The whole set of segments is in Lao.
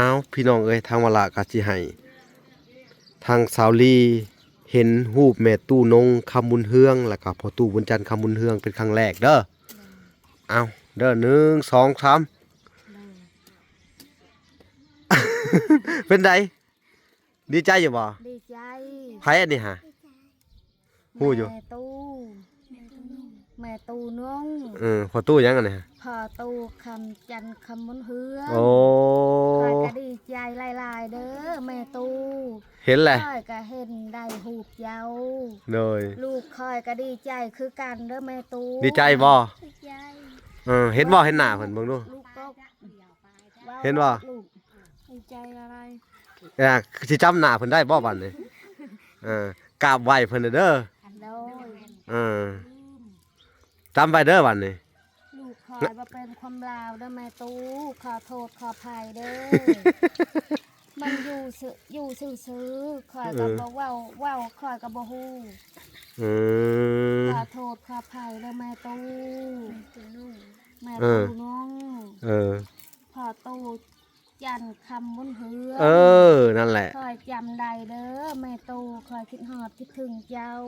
ອ້າວ ພີ່ນ້ອງເອີຍ ທາງວາລະກໍຊິໃຫ້ທາງສາວລີເຫັນຮູບແມ່ຕູ້ນົງ ຄຳບຸນເຮືອງ ແລ້ວກໍພໍ່ຕູ້ບຸນຈັນ ຄຳບຸນເຮືອງ ເປັນຄັ້ງແລກເດີ. ເອົາເດີ ໜຶ່ງ ສອງ ສາມ ເປັນໃດ? ດີໃຈຢູ່ບໍ່? ດີໃຈ. ໃຜອັນນີ້ຫະ? ຮູ້ຢູ່. ແມ່ຕູ້ ແມ່ຕູ້ນົງ. ເອີ ພໍ່ຕູ້ຫຍັງອັນນີ້ຫະ? ພໍ່ຕູ້ຄຳຈັນ ຄຳບຸນເຮືອງ. ໂອ້ ຂ້ອຍກໍດີໃຈຫຼາຍໆເດີແມ່ຕູ້. ເຫັນແຫຼະ. ຂ້ອຍກໍເຫັນໄດ້ຮູບເຈົ້າ. ໂດຍ. ລູກຂ້ອຍກໍດີໃຈຄືກັນເດີແມ່ຕູ້. ດີໃຈບໍ່? ດີໃຈ. ເອີ ເຫັນບໍ່? ເຫັນໜ້າເພິ່ນເບິ່ງດູ. ລູກຕົກ. ເຫັນບໍ່? ດີໃຈຫຼາຍ. ເອີ ຊິຈຳໜ້າເພິ່ນໄດ້ບໍ່ບັດນີ້? ເອີ ກາບໄຫວ້ເພິ່ນເດີ. ໂດຍ. ເອີ ຈຳໄວ້ເດີບັດນີ້. ລູກຂ້ອຍບໍ່ເປັນຄົນລາວເດີແມ່ຕູ້ ຂໍໂທດຂໍອະໄພເດີ. ມັນຢູ່ຊື່ ຢູ່ຊື່ໆ ຂ້ອຍກໍ ເອີ ບໍ່ເວົ້າ ເວົ້າຂ້ອຍກໍບໍ່ຮູ້. ເອີ ຂໍໂທດຂໍອະໄພເດີແມ່ຕູ້ ແມ່ຕູ້ນົງ. ເອີ ພໍ່ຕູ້ຈັນ ຄຳບຸນເຮືອງ. ເອີ ນັ້ນແຫຼະ. ຂ້ອຍຈຳໄດ້ເດີແມ່ຕູ້ ຂ້ອຍຄິດຮອດຄິດເຖິງເຈົ້າ.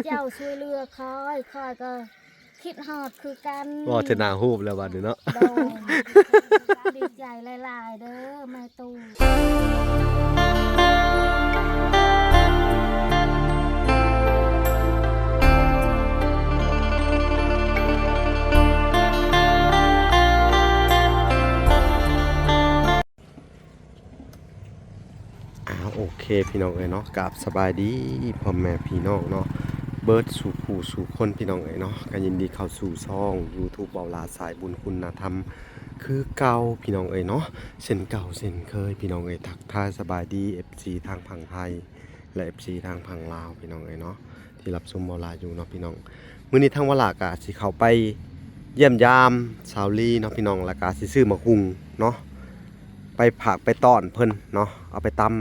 ເຈົ້າຊ່ວຍເຫຼືອຂ້ອຍ ຂ້ອຍກໍຄິດຮອດຄືກັນ. ເວົ້າແຕ່ໜ້າຮູບແລ້ວບັດນີ້ເນາະ. ໂດຍ. ດີໃຈຫຼາຍໆເດີແມ່ຕູ້. ອ່າ ໂອເຄ ພີ່ນ້ອງເອີຍເນາະ ກາບສະບາຍດີພໍ່ແມ່ພີ່ນ້ອງເນາະ ເບິດສູ່ຜູ້ສູ່ຄົນ ພີ່ນ້ອງເອີຍເນາະ. ກໍຍິນດີເຂົ້າສູ່ຊ່ອງຢູທູບເບົາຫຼ້າສາຍບຸນຄຸນນະທຳຄືເກົ່າ ພີ່ນ້ອງເອີຍເນາະ. ເຊັ່ນເກົ່າເຊັ່ນເຄີຍ ພີ່ນ້ອງເອີຍ ທັກທາຍສະບາຍດີເອັຟຊີທາງຝັ່ງໄທ ແລະ ເອັຟຊີທາງຝັ່ງລາວ ພີ່ນ້ອງເອີຍເນາະ ທີ່ຮັບຊົມເບົາຫຼ້າຢູ່ເນາະ ພີ່ນ້ອງ. ມື້ນີ້ທາງວາລະກະຊິເຂົ້າໄປຢ້ຽມຢາມສາວລີເນາະ ພີ່ນ້ອງ ແລ້ວກະຊິຊື້ໝາກຫຸ່ງເນາະ ໄປຝາກໄປຕ້ອນເພິ່ນເນາະ ເອົາໄປຕຳ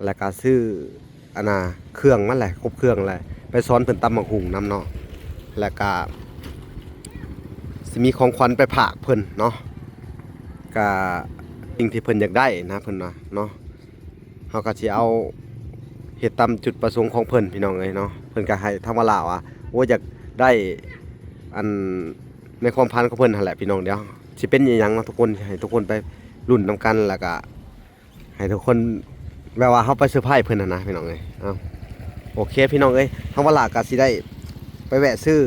ແລ້ວກະຊື້ ອັນນ່າ ເຄື່ອງມັນແຫຼະ ຄົບເຄື່ອງແຫຼະ ໄປສອນເພິ່ນຕຳໝາກຫຸ່ງນຳເນາະ. ແລ້ວກະຊິມີຂອງຂວັນໄປຝາກເພິ່ນເນາະ ກະສິ່ງທີ່ເພິ່ນຢາກໄດ້ນະ ເພິ່ນວ່າເນາະ. ເຮົາກໍຊິເອົາເຮັດຕາມຈຸດປະສົງຂອງເພິ່ນ ພີ່ນ້ອງເອີຍເນາະ. ເພິ່ນກໍໃຫ້ທາງວາລະວ່າ ໂອ້ ຢາກໄດ້ ອັນ ໃນຄວາມຝັນຂອງເພິ່ນຫັ້ນແຫຼະ ພີ່ນ້ອງ. ດຽວຊິເປັນອີ່ຫຍັງເນາະ ທຸກຄົນ ໃຫ້ທຸກຄົນໄປລຸ້ນນຳກັນ ແລ້ວກໍໃຫ້ທຸກຄົນ ແບບວ່າເຮົາໄປເຊີໄພຣສ໌ເພິ່ນຫັ້ນນະ ພີ່ນ້ອງເອີຍ. ເອົາ ໂອເຄ ພີ່ນ້ອງເອີຍ ທາງວາລະກໍຊິໄດ້ໄປແວະຊື້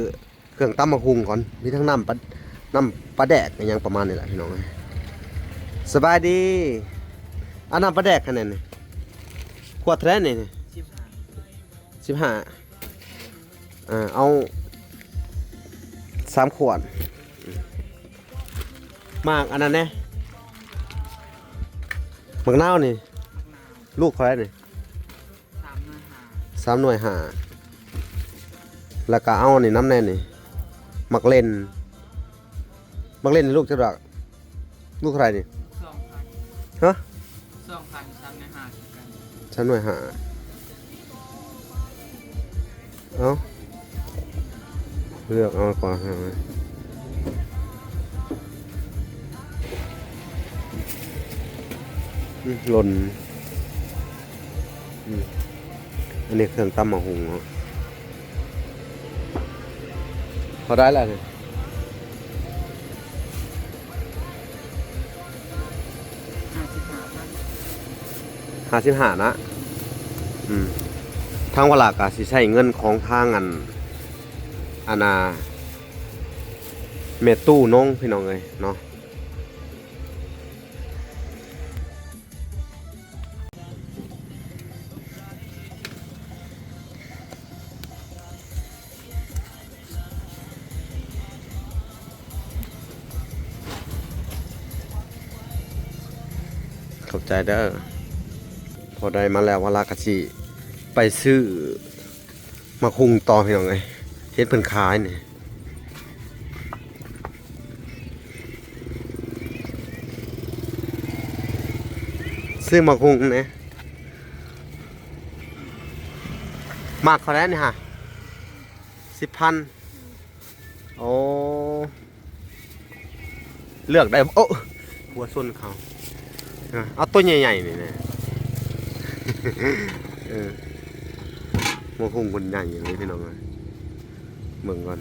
ເຄື່ອງຕຳໝາກຫຸ່ງກ່ອນ ມີທັງນ້ຳປາ ນ້ຳປາແດກ ອີ່ຫຍັງປະມານນີ້ແຫຼະ ພີ່ນ້ອງເອີຍ. ສະບາຍດີ. ອັນນ້ຳປາແດກຫັ້ນນີ້ ຂວດເທົ່າໃດນີ້? ສິບຫ້າ ສິບຫ້າ. ອ່າ ເອົາສາມຂວດ. ໝາກອັນນັ້ນແດ່ ໝາກນາວນີ້ ລູກເທົ່າໃດນີ້? ສາມໜ່ວຍຫ້າ ສາມໜ່ວຍຫ້າ. ແລ້ວກໍເອົາອັນນີ້ນຳແດ່ນີ້ ໝາກເລັ່ນ. ໝາກເລັ່ນນີ້ລູກຈັກດອກ? ລູກເທົ່າໃດນີ້? ສອງພັນ. ຮະ? ສອງພັນ ສາມໜ່ວຍຫ້າຄືກັນ. ສາມໜ່ວຍຫ້າ. ເອົາ ເລືອກເອົາກ່ອນ. ອືມ ຫຼົ່ນ. ອືມ ອັນນີ້ເຄື່ອງຕຳໝາກຫຸ່ງເນາະ. ເທົ່າໃດລະນີ້? ຫ້າສິບຫ້ານະ. ອືມ ທາງວາລະກະຊິໃຊ້ເງິນຂອງທາງອັນ ອັນນ່າ ແມ່ຕູ້ນົງ ພີ່ນ້ອງເອີຍເນາະ. ຂອບໃຈເດີ. ພໍໄດ້ມາແລ້ວ ວາລະກະຊິໄປຊື້ໝາກຫຸ່ງຕໍ່ ພີ່ນ້ອງເອີຍ ເຫັນເພິ່ນຂາຍນີ້. ຊື້ໝາກຫຸ່ງແດ່. ໝາກເທົ່າໃດນີ້ຫະ? ສິບພັນ. ໂອ້ ເລືອກໄດ້. ໂອ້ ຫົວຊົນເຂົາ. ເອົາໂຕໃຫຍ່ໆນີ້ແຫຼະ ເອີ ໝາກຫຸ່ງເພິ່ນໃຫຍ່ອີ່ຫຼີພີ່ນ້ອງເອີຍ ເບິ່ງກ່ອນ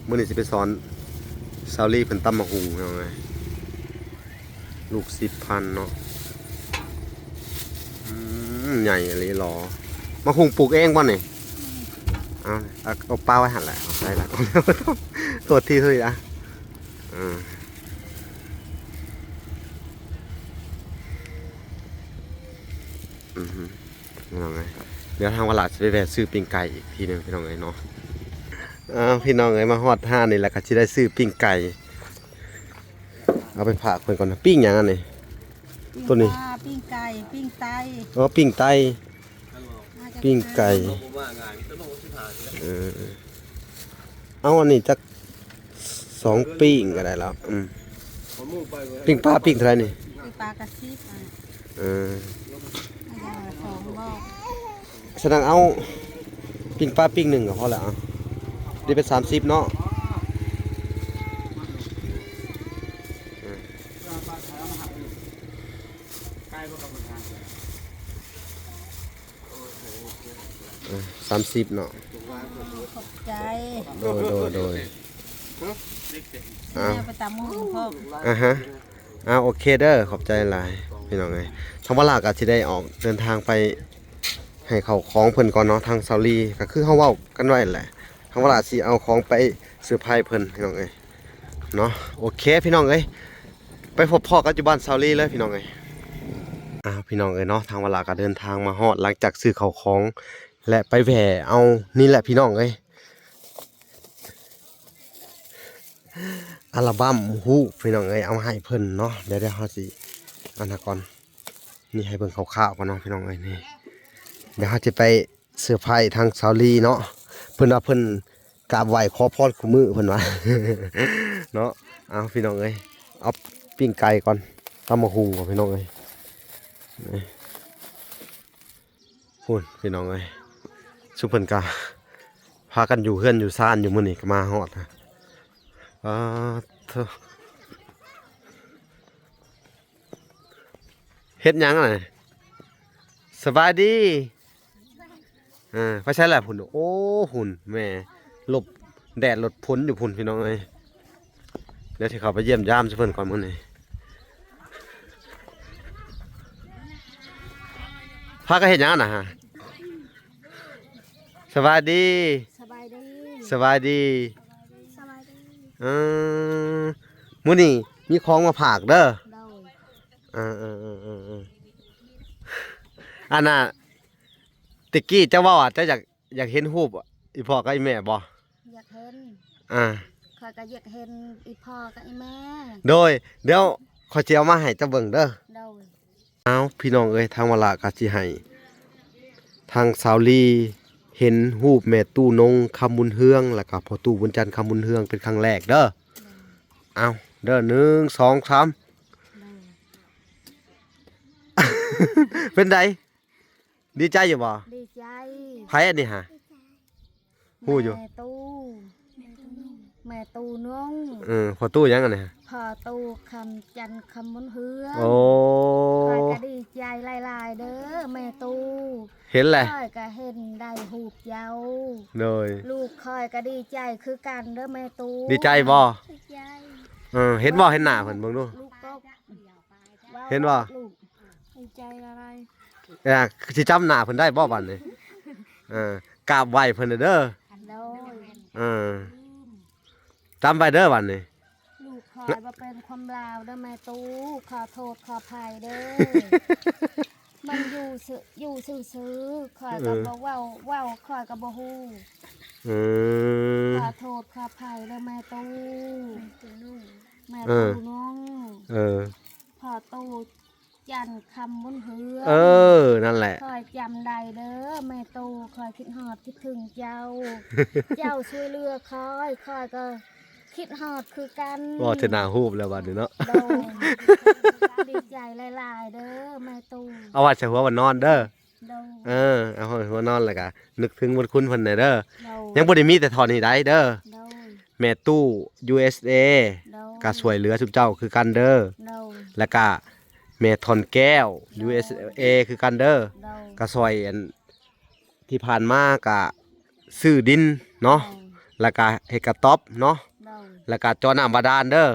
ມື້ນີ້ຊິໄປສອນສາວລີເພິ່ນຕຳໝາກຫຸ່ງພີ່ນ້ອງເອີຍ ລູກສິບພັນເນາະ ອືມ ໃຫຍ່ອີ່ຫຼີຫຼໍ ໝາກຫຸ່ງປູກເອງບໍ່ນີ້? ເອົາ ເອົາປະໄວ້ຫັ້ນແຫຼະ ເອົາໃສ່ລະ ໂທດທີ ໂທດທີ ອາ ອືມ ອືຮຶ ພີ່ນ້ອງເອີຍ ດຽວທາງວາລາຊິໄປແວ່ຊື້ປີ້ງໄກ່ອີກທີໜຶ່ງພີ່ນ້ອງເອີຍເນາະ ເອົາ ພີ່ນ້ອງເອີຍ ມາຮອດຮ້ານນີ້ແລ້ວກໍຊິໄດ້ຊື້ປີ້ງໄກ່ ເອົາໄປຝາກເພິ່ນກ່ອນ ປີ້ງຫຍັງອັນນີ້? ປີ້ງ ໂຕນີ້ ປາ ປີ້ງໄກ່ ປີ້ງໄຕ ອໍ ປີ້ງໄຕ ມາຈາກ ປີ້ງໄກ່ ເອີ ເອົາອັນນີ້ຈັກສອງປີ້ງກໍໄດ້ແລ້ວ ອືມ ປີ້ງປາປີ້ງເທົ່າໃດນີ້? ປີ້ງປາກະສິບ ເອີ ສະນັ້ນເອົາປີ້ງປາປີ້ງໜຶ່ງກໍພໍແລ້ວ ເອົາ ນີ້ເປັນສາມສິບເນາະ ເອີ ເອີ ສາມສິບເນາະ ຂອບໃຈ ໂດຍ ໂດຍ ໂດຍ ເອົາ ແມ່ໄປຕຳໝາກຫຸ່ງພ້ອມ ອາຮະ ເອົາ ໂອເຄເດີ ຂອບໃຈຫຼາຍພີ່ນ້ອງເອີຍ ທາງວາລາກໍຊິໄດ້ອອກເດີນທາງໄປໃຫ້ເຂົ້າຂອງເພິ່ນກ່ອນເນາະ ທາງສາວລີກໍຄືເຮົາເວົ້າກັນໄວ້ແຫຼະ ທາງວາລາຊິເອົາຂອງໄປເຊີໄພຣສ໌ເພິ່ນພີ່ນ້ອງເອີຍເນາະ ໂອເຄພີ່ນ້ອງເອີຍ ໄປພົບພໍ້ກັນຢູ່ບ້ານສາວລີເລີຍພີ່ນ້ອງເອີຍ ອ້າວ ພີ່ນ້ອງເອີຍເນາະ ທາງວາລາກໍເດີນທາງມາຮອດ ຫຼັງຈາກຊື້ເຂົ້າຂອງ ແລະ ໄປແວ່ເອົານີ້ແຫຼະພີ່ນ້ອງເອີຍ ອັລບັມຮູບພີ່ນ້ອງເອີຍ ເອົາໃຫ້ເພິ່ນເນາະ ດຽວ ດຽວເຮົາຊິອັນນັ້ນກ່ອນ ນີ້ໃຫ້ເບິ່ງຄ່າວໆກ່ອນເນາະພີ່ນ້ອງເອີຍ ນີ້ ດຽວເຮົາຈະໄປເຊີໄພຣສ໌ທາງສາວລີເນາະ ເພິ່ນວ່າເພິ່ນກາບໄຫວ້ຂໍພອນຄູ່ມື້ເພິ່ນວ່າເນາະ ເອົາພີ່ນ້ອງເອີຍ ເອົາປີ້ງໄກ່ກ່ອນ ຕຳໝາກຫຸ່ງກ່ອນພີ່ນ້ອງເອີຍ ພຸ້ນພີ່ນ້ອງເອີຍ ຊຸມເພິ່ນກະພາກັນຢູ່ເຮືອນຢູ່ຊານຢູ່ ມື້ນີ້ກະມາຮອດ ປາດໂທ້ ເຮັດຫຍັງຫັ້ນນະ? ສະບາຍດີ ເອີ ໄປໃສລະພຸ້ນ? ໂອ້ ພຸ້ນແມ່ ຫຼົບແດດຫຼົບຝົນຢູ່ພຸ້ນພີ່ນ້ອງເອີຍ ດຽວຊິເຂົ້າໄປຢ້ຽມຢາມໃສ່ເພິ່ນກ່ອນມື້ນີ້ ພາກັນເຮັດຫຍັງຫັ້ນນະ? ສະບາຍດີ ສະບາຍດີ ສະບາຍດີ ສະບາຍດີ ເອີ ມື້ນີ້ມີຂອງມາຝາກເດີ ໂດຍ ເອີໆໆໆ ອັນນ່າ ແຕ່ກີ້ເຈົ້າເວົ້າວ່າເຈົ້າຢາກ ຢາກເຫັນຮູບອີ່ພໍ່ກັບອີ່ແມ່ບໍ່? ຢາກເຫັນ ອາ ຂ້ອຍກໍຢາກເຫັນອີ່ພໍ່ກັບອີ່ແມ່ ໂດຍ ດຽວຂ້ອຍຊິເອົາມາໃຫ້ເຈົ້າເບິ່ງເດີ ໂດຍ ອ້າວ ພີ່ນ້ອງເອີຍ ທາງວາລາກໍຊິໃຫ້ທາງສາວລີເຫັນຮູບແມ່ຕູ້ນົງ ຄຳບຸນເຮືອງ ແລ້ວກໍພໍ່ຕູ້ບຸນຈັນ ຄຳບຸນເຮືອງ ເປັນຄັ້ງແລກເດີ ໂດຍ ອ້າວ ເດີ ໜຶ່ງ ສອງ ສາມ ໂດຍ ເປັນໃດ? ດີໃຈຢູ່ບໍ່? ດີໃຈ ໃຜອັນນີ້ຫາ? ຮູ້ຢູ່ ແມ່ຕູ້ ແມ່ຕູ້ນົງ ເອີ ພໍ່ຕູ້ຫຍັງອັນນີ້? ພໍ່ຕູ້ຄຳຈັນ ຄຳບຸນເຮືອງ ໂອ້ ຂ້ອຍກໍດີໃຈຫຼາຍໆເດີແມ່ຕູ້ ເຫັນແຫຼະ ຂ້ອຍກໍເຫັນໄດ້ຮູບເຈົ້າ ໂດຍ ລູກຂ້ອຍກໍດີໃຈຄືກັນເດີແມ່ຕູ້ ດີໃຈບໍ່? ດີໃຈ ເອີ ເຫັນບໍ່? ເຫັນໜ້າເພິ່ນເບິ່ງດູ ລູກກົບ ເຫັນບໍ່? ດີໃຈຫຼາຍ ເອີ ຊິຈຳໜ້າເພິ່ນໄດ້ບໍ່ບາດນີ້? ເອີ ກາບໄຫວ້ເພິ່ນເດີ ໂດຍ ເອີ ຈຳໄວ້ເດີບາດນີ້ ລູກຂ້ອຍບໍ່ເປັນຄົນລາວເດີແມ່ຕູ້ ຂໍໂທດຂໍອະໄພເດີ ມັນຢູ່ຊື່ ຢູ່ຊື່ໆ ຂ້ອຍກໍ ເອີ ບໍ່ເວົ້າ ເວົ້າຂ້ອຍກໍບໍ່ຮູ້ ເອີ ຂໍໂທດຂໍອະໄພເດີແມ່ຕູ້ ແມ່ຕູ້ນ້ອງ ເອີ ພໍ່ຕູ້ ຈັນ ຄຳບຸນເຮືອງ ເອີ ນັ້ນແຫຼະ ຂ້ອຍຈຳໄດ້ເດີແມ່ຕູ້ ຂ້ອຍຄິດຮອດຄິດເຖິງເຈົ້າ ເຈົ້າຊ່ວຍເຫຼືອຂ້ອຍ ຂ້ອຍກໍຄິດຮອດຄືກັນ ເວົ້າເຖິງໜ້າຮູບແລ້ວບາດນີ້ເນາະ ໂດຍ ດີໃຈຫຼາຍໆເດີແມ່ຕູ້ ເອົາໄວ້ໃສ່ຫົວວ່ານອນເດີ ໂດຍ ເອີ ເອົາໃສ່ຫົວນອນແລ້ວກະນຶກເຖິງບຸນຄຸນເພິ່ນແດ່ເດີ ໂດຍ ຍັງບໍ່ໄດ້ມີແຕ່ເທົ່ານີ້ໃດເດີ ໂດຍ ແມ່ຕູ້ ຢູເອສເອ ໂດຍ ກໍຊ່ວຍເຫຼືອຊຸມເຈົ້າຄືກັນເດີ ໂດຍ ແລ້ວກະ ແມ່ທ່ອນແກ້ວ ໂດຍ ຢູເອັດເອ ຄືກັນເດີ ໂດຍ ກະຊ່ອຍອັນ ທີ່ຜ່ານມາກະຊື້ດິນເນາະ ໂດຍ ແລ້ວກະເຮັດກະຕ໊ອບເນາະ ໂດຍ ແລ້ວກະເຈາະນ້ຳບາດານເດີ ໂດຍ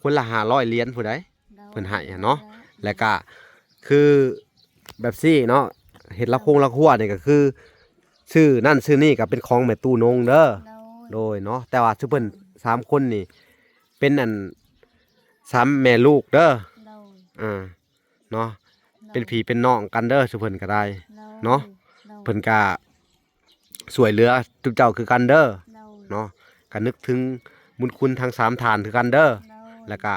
ຄົນລະຫ້າຮ້ອຍຫຼຽນຜູ້ໃດ ໂດຍ ເພິ່ນໃຫ້ຫັ້ນເນາະ ໂດຍ ແລ້ວກະຄືແບບຊີ້ເນາະ ເຮັດລະຄົງລະຄົວນີ້ກະຄື ຊື້ນັ້ນຊື້ນີ້ກະເປັນຂອງແມ່ຕູ້ນົງເດີ ໂດຍ ໂດຍເນາະ ແຕ່ວ່າຊຸມເພິ່ນສາມຄົນນີ້ ເປັນອັນ ສາມແມ່ລູກເດີ ໂດຍ ອ່າ ເນາະ ໂດຍ ເປັນພີ່ເປັນນ້ອງກັນເດີ ຊຸມເພິ່ນກະໄດ້ ໂດຍ ເນາະ ໂດຍ ເພິ່ນກະຊ່ວຍເຫຼືອຈຸເຈົ້າຄືກັນເດີ ໂດຍ ເນາະ ກະນຶກເຖິງບຸນຄຸນທັງສາມທ່ານຄືກັນເດີ ໂດຍ ແລ້ວກະ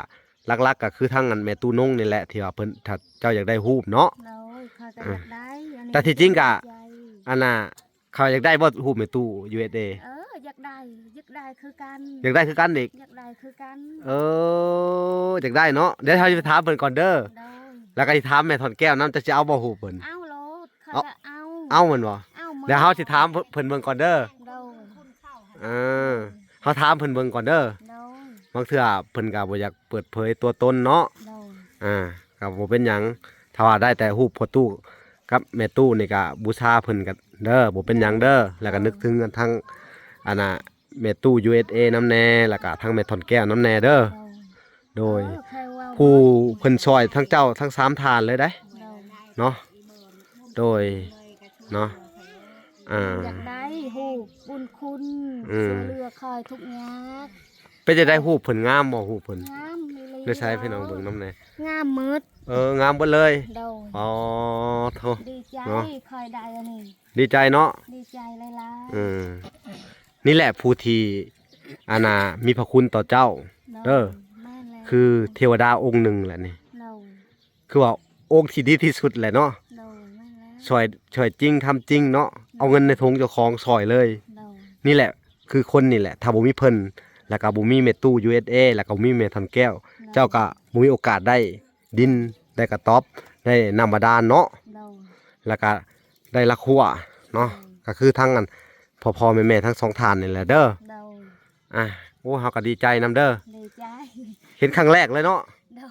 ຫຼັກໆກະຄືທັງອັນແມ່ຕູ້ນົງນີ້ແຫຼະ ທີ່ວ່າເພິ່ນ ຖ້າເຈົ້າຢາກໄດ້ຮູບເນາະ ໂດຍ ຂ້ອຍກະຢາກໄດ້ ອ່າ ອັນນີ້ ແຕ່ທີ່ຈິງກະ ໃຈ ອັນນ່າ ເຂົາຢາກໄດ້ບໍ່ຮູບແມ່ຕູ້ ຢູເອັດເອ? ເອີ ຢາກໄດ້ ຢາກໄດ້ຄືກັນ ຢາກໄດ້ຄືກັນອີກ ຢາກໄດ້ຄືກັນ ເອີ ຢາກໄດ້ເນາະ ດຽວເຮົາຊິໄປຖາມເພິ່ນກ່ອນເດີ ໂດຍ ແລ້ວກະຊິຖາມແມ່ທ່ອນແກ້ວນຳ ເຈົ້າຊິເອົາບໍ່ຮູບເພິ່ນ? ເອົາໂລດ ຂ້ອຍກະເອົາ ເອົາແມ່ນບໍ່? ເອົາໝົດ ດຽວເຮົາຊິຖາມເພິ່ນເບິ່ງກ່ອນເດີ ໂດຍ ເອີ ເຮົາຖາມເພິ່ນເບິ່ງກ່ອນເດີ ໂດຍ ບາງເທື່ອເພິ່ນກະບໍ່ຢາກເປີດເຜີຍຕົວຕົນເນາະ ໂດຍ ອ່າ ກະບໍ່ເປັນຫຍັງ ຖ້າວ່າໄດ້ແຕ່ຮູບພໍ່ຕູ້ກັບແມ່ຕູ້ນີ້ກະບູຊາເພິ່ນກະເດີ ບໍ່ເປັນຫຍັງເດີ ແລ້ວກະນຶກເຖິງທາງ ອັນນ່າ ແມ່ຕູ້ ຢູເອັດເອ ນຳແດ່ ແລ້ວກະທາງແມ່ທ່ອນແກ້ວນຳແດ່ເດີ ໂດຍ ໂດຍ ເອີ ໃຜວ່າ ຜູ້ເພິ່ນຊ່ອຍທັງເຈົ້າທັງສາມທ່ານເລີຍເດ້ ໂດຍ ເນາະ ໂດຍ ເນາະ ອ່າ ຢາກໄດ້ຮູ້ບຸນຄຸນ ອືມ ຊ່ວຍເຫຼືອຂ້ອຍທຸກຍາກ ເປັນຈັ່ງໃດ ຮູບເພິ່ນງາມບໍ່? ຮູບເພິ່ນ ງາມອີ່ຫຼີ ໃນໃສ ພີ່ນ້ອງເບິ່ງນຳແດ່ ງາມໝົດ ເອີ ງາມເບິດເລີຍ ໂດຍ ອໍ ໂທ້ ດີໃຈ ເນາະ ຂ້ອຍໄດ້ອັນນີ້ ດີໃຈເນາະ ດີໃຈຫຼາຍໆ ເອີ ນີ້ແຫຼະຜູ້ທີ່ ອັນນ່າ ມີພະຄຸນຕໍ່ເຈົ້າ ໂດຍ ເດີ ແມ່ນແລ້ວ ຄືເທວະດາອົງໜຶ່ງແຫຼະນີ້ ໂດຍ ຄືວ່າອົງທີ່ດີທີ່ສຸດແຫຼະເນາະ ໂດຍ ແມ່ນແລ້ວ ຊ່ອຍ ຊ່ອຍຈິງທຳຈິງເນາະ ໂດຍ ເອົາເງິນໃນຖົງເຈົ້າຂອງຊ່ອຍເລີຍ ໂດຍ ນີ້ແຫຼະ ຄືຄົນນີ້ແຫຼະ ຖ້າບໍ່ມີເພິ່ນ ແລ້ວກະບໍ່ມີແມ່ຕູ້ ຢູເອັດເອ ແລ້ວກະບໍ່ມີແມ່ທ່ອນແກ້ວ ໂດຍ ເຈົ້າກະບໍ່ມີໂອກາດໄດ້ ດິນ ໄດ້ກະຕ໊ອບ ໄດ້ນ້ຳບາດານເນາະ ໂດຍ ແລ້ວກະໄດ້ລະຄົວເນາະ ໂດຍ ກະຄືທັງອັນ ພໍ່ໆແມ່ໆທັງສອງທ່ານນີ້ແຫຼະເດີ ໂດຍ ອ່າ ໂອ້ ເຮົາກະດີໃຈນຳເດີ ດີໃຈ ເຫັນຄັ້ງແລກເລີຍເນາະ ໂດຍ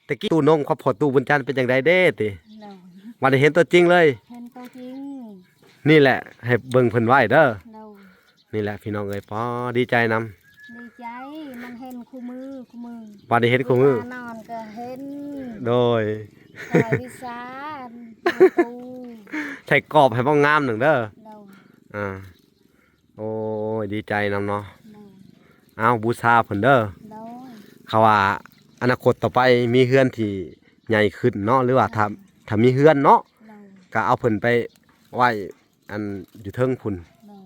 ແຕ່ກີ້ຕູ້ນົງກັບພໍ່ຕູ້ບຸນຈັນເປັນຈັ່ງໃດເດ້ຕິ ໂດຍ ບັດນີ້ເຫັນຕົວຈິງເລີຍ ເຫັນຕົວຈິງ ນີ້ແຫຼະ ໃຫ້ເບິ່ງເພິ່ນໄວ້ເດີ ໂດຍ ນີ້ແຫຼະພີ່ນ້ອງເອີຍ ປໍ ດີໃຈນຳ ດີໃຈ ມັນເຫັນຄູ່ມື້ ຄູ່ມື້ ບາດນີ້ເຫັນຄູ່ມື້ ເວລານອນກະເຫັນ ໂດຍ ໃສ່ວິຊານ ປະຕູ ໃສ່ກອບໃຫ້ບໍ່ງາມໜຶ່ງເດີ ໂດຍ ອ່າ ໂອ້ຍ ດີໃຈນຳເນາະ ໂດຍ ເອົາ ບູຊາເພິ່ນເດີ ໂດຍ ເຂົາວ່າອະນາຄົດຕໍ່ໄປມີເຮືອນທີ່ໃຫຍ່ຂຶ້ນເນາະ ຫຼືວ່າຖ້າ ຖ້າມີເຮືອນເນາະ ໂດຍ ກະເອົາເພິ່ນໄປໄວ້ ອັນຢູ່ເທິງພຸ້ນ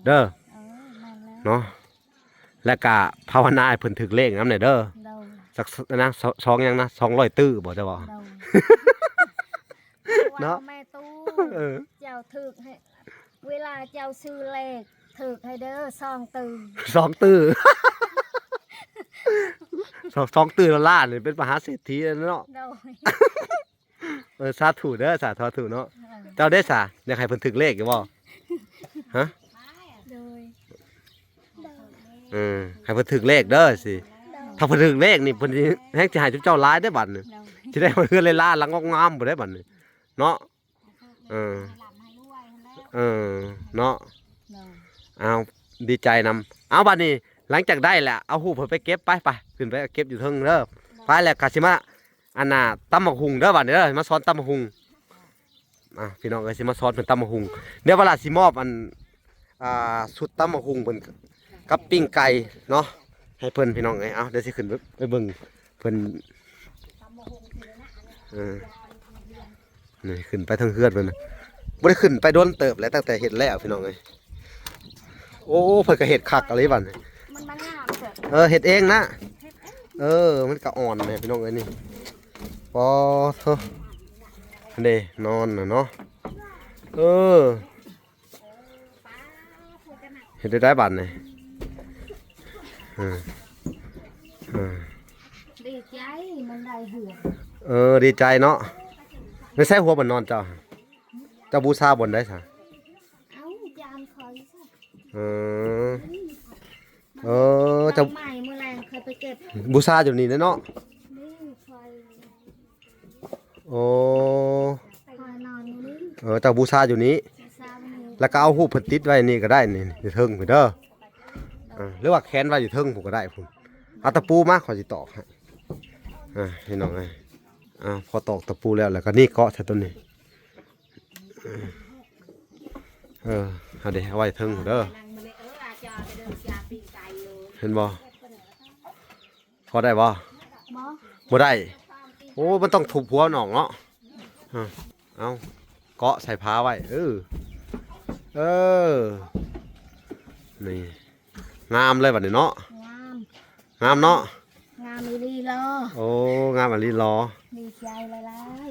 ເດີ ເອີ ແມ່ນແລ້ວ ເນາະ ແລ້ວກະພາວະນາໃຫ້ເພິ່ນຖືກເລກນຳແດ່ເດີ ໂດຍ ຈັກ ອັນນະ ສ- ສອງຫຍັງນະ ສອງຮ້ອຍຕື້ບໍ່ ເຈົ້າວ່າ ໂດຍ ເນາະ ວ່າແມ່ຕູ້ ເອີ ເຈົ້າຖືກໃຫ້ ເວລາເຈົ້າຊື້ເລກຖືກໃຫ້ເດີ ສອງຕື້ ສອງຕື້ ສອງ ສອງຕື້ລະລ້ານນີ້ເປັນມະຫາເສດຖີແລ້ວເນາະ ໂດຍ ເອີ ສາທຸເດີ ສາທຸເນາະ ເອີ ເຈົ້າເດ້ສາ ຢາກໃຫ້ເພິ່ນຖືກເລກຢູ່ບໍ່? ຮະ ໂດຍ ເອີ ໃຫ້ເພິ່ນຖືກເລກເດີຊິ ໂດຍ ຖ້າເພິ່ນຖືກເລກນີ້ ເພິ່ນຊິແຮ່ງຊິໃຫ້ເຈົ້າຫຼາຍເດ້ບັດນີ້ ໂດຍ ຊິໄດ້ເຮືອນຫຼາຍໆຫຼັງງາມໆພຸ້ນເດ້ບັດນີ້ເນາະ ເອີ ເອີ ເນາະ ໂດຍ ເອົາ ດີໃຈນຳ ເອົາ ບັດນີ້ ຫຼັງຈາກໄດ້ແລ້ວ ເອົາຮູບເພິ່ນໄປເກັບ ໄປ ໄປ ຂຶ້ນໄປເກັບຢູ່ເທິງເດີ ໂດຍ ໄປ ແລ້ວກະຊິມາ ອັນນ່າ ຕຳໝາກຫຸ່ງເດີ ບາດນີ້ເດີ ມາສອນຕຳໝາກຫຸ່ງ ອ່າ ພີ່ນ້ອງເອີຍ ຊິມາສອນເພິ່ນຕຳໝາກຫຸ່ງ ດຽວວາລາຊິມອບອັນ ອ່າ ຊຸດຕຳໝາກຫຸ່ງເພິ່ນກັບປີ້ງໄກ່ເນາະ ໃຫ້ເພິ່ນ ພີ່ນ້ອງເອີຍ ເອົາ ດຽວຊິຂຶ້ນໄປ ໄປເບິ່ງເພິ່ນ ເອີ ນີ້ຂຶ້ນໄປເທິງເຮືອນເພິ່ນນະ ບໍ່ໄດ້ຂຶ້ນໄປດົນເຕີບແລ້ວ ຕັ້ງແຕ່ເຮັດແລ້ວ ພີ່ນ້ອງເອີຍ ໂອ້ ເພິ່ນກະເຮັດຄັກອີ່ຫຼີບັດນີ້ ມັນມາງາມເຕີບ ເອີ ເຮັດເອງນະ ເອີ ມັນກະອ່ອນແດ່ພີ່ນ້ອງເອີຍນີ້ ປໍໂທ້ ເດ້ ນອນນະເນາະ ເອີ ເຮັດໄດ້ບາດນີ້ ເອີ ເອີ ດີໃຈ ມັນໄດ້ເຮືອນ ເອີ ດີໃຈເນາະ ໄປໃສຫົວບ່ອນນອນເຈົ້າ ເຈົ້າບູຊາບ່ອນໃດຊະ ເອົາ ຈານຂ້ອຍ ເອີ ເອີ ເຈົ້າ ໃໝ່ມື້ແລງຄ່ອຍໄປເກັບ ບູຊາຢູ່ນີ້ເນາະ ນີ້ຂ້ອຍ ໂ ໂອ້ ຂ້ອຍນອນຢູ່ນີ້ ເອີ ເຈົ້າບູຊາຢູ່ນີ້ ບູຊາຢູ່ນີ້ ແລ້ວກໍເອົາຮູບເພິ່ນຕິດໄວ້ນີ້ກໍໄດ້ ນີ້ຢູ່ເທິງພຸ້ນເດີ ເອີ ຫຼືວ່າແຂວນໄວ້ຢູ່ເທິງພຸ້ນກໍໄດ້ພຸ້ນ ເອົາຕະປູມາ ຂ້ອຍຊິຕອກໃຫ້ ອ່າ ພີ່ນ້ອງເອີຍ ອ່າ ພໍຕອກຕະປູແລ້ວ ແລ້ວກໍນີ້ເກາະໃສ່ຕົວນີ້ ເອີ ເອົາເດ້ ເອົາໄວ້ເທິງພຸ້ນເດີ ເຫັນບໍ່? ພໍໄດ້ບໍ່? ບໍ່ ບໍ່ໄດ້ ໂອ້ ມັນຕ້ອງທຸບຫົວມັນອອກເນາະ ເອີ ເອົາ ເກາະໃສ່ຝາໄວ້ ເອີ ເອີ ນີ້ ງາມເລີຍບັດນີ້ເນາະ ງາມ ງາມເນາະ ງາມອີ່ຫຼີຫຼໍ່ ໂອ້ ງາມອີ່ຫຼີຫຼໍ່ ດີໃຈຫຼາຍ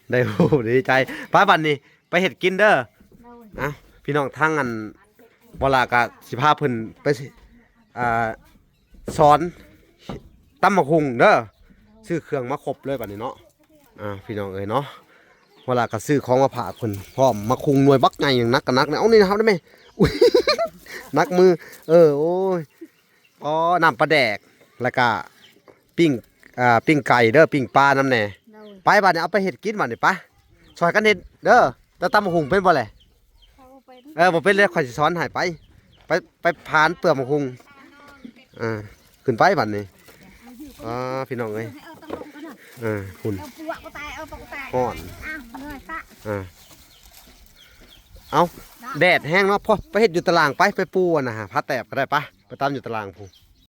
ໆ ໄດ້ ອ່າ ຮູ້ ໄດ້ຮູ້ ດີໃຈ ໄປບັດນີ້ ໄປເຮັດກິນເດີ ໂດຍ ອ່ະ ພີ່ນ້ອງ ທາງອັນ ບໍ່ລາກໍຊິພາເພິ່ນໄປ ອ່າ ສອນຕຳບັກຫຸ່ງເດີ ຊື້ເຄື່ອງມາຄົບເລີຍບັດນີ້ເນາະ ອ່າ ພີ່ນ້ອງເອີຍເນາະ ເວລາກໍຊື້ຂອງມາຝາກເພິ່ນພ້ອມ ໝາກຫຸ່ງໜ່ວຍບັກໃຫຍ່ ຫຍັງໜັກກໍໜັກ ເອົານີ້ນະ ຮັບໄດ້ແມະ ອຸ້ຍ ໜັກມື ເອີ ໂອ້ຍ ອໍ ນ້ຳປາແດກ ແລ້ວກະປີ້ງ ອ່າ ປີ້ງໄກ່ເດີ ປີ້ງປານຳແດ່ ໂດຍ ໄປບາດນີ້ ເອົາໄປເຮັດກິນບາດນີ້ ໄປ ຊ່ອຍກັນເຮັດເດີ ແຕ່ຕຳບັກຫຸ່ງເປັນບໍ່ແຫຼະ? ເອີ ບໍ່ເປັນແລ້ວ ຂ້ອຍຊິສອນໃຫ້ ໄປ ໄປ ໄປຜານເປືອກໝາກຫຸ່ງ ອ່າ ຂຶ້ນໄປບັດນີ້ ອ່າ ພີ່ນ້ອງເອີຍ ເອີ ພຸ້ນ ເອົາປວກບໍ່ຕາຍ ເອົາປວກບໍ່ຕາຍ ຮ້ອນ ອ້າວ ເມື່ອຍປະ ອ່າ ເອົາ ແດດແຮງເນາະ ພໍໄປເຮັດຢູ່ຕາລ່າງໄປ ໄປປູ່ອັນນະ ຜ້າແຕບກໍໄດ້ ໄປ ໄປຕຳຢູ່ຕາລ່າງພຸ້ນ